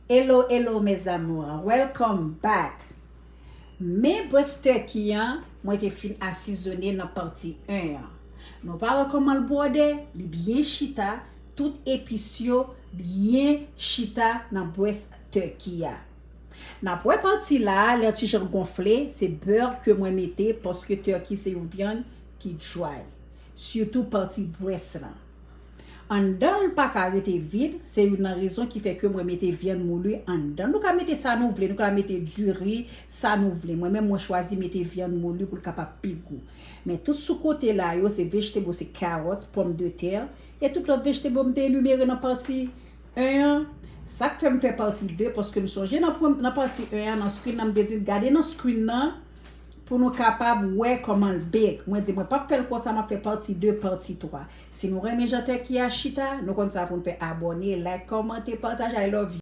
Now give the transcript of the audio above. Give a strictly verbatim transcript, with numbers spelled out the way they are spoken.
Hello, hello, mes amours. Welcome back. Men breast turkey an, mwen te fin asizone nan pati en an. Nou pa wè kòman l bwòdè, li byen chita, tout epis yo byen chita nan breast turkey a. N ap wè pati la a, lè ti jan gonfle, se bè ke mwen mete, paske turkey se yon vyann ki dry. Sitou pati breast lan. Anndan l pa ka rete vid, se youn nan rezon ki fè ke mwen mete vyann mouli anndan. Nou ka mete sa nou vle, nou ka mete diri, sa nou vle. Mwen menm, mwen chwazi mete vyann mouli pou l kapab pi gou. Men tout sou kote la yo, se vegetable, se carrots, pòmdetè, e tout lòt vegetable m te enimere nan pati en an. Sa k fè m fè pati de, paske m sonje nan, prem- nan pati en an, nan screen nan, m te di, gade nan screen nan, pou nou kapab wè kòman l bake. Mwen di, mwen p ap fè l konsa, m ap fè pati de, pati twa. Si nou renmen jan turkey a chita, nou konn sa pou n fè, abòne, like, kòmante, pataje, I love you.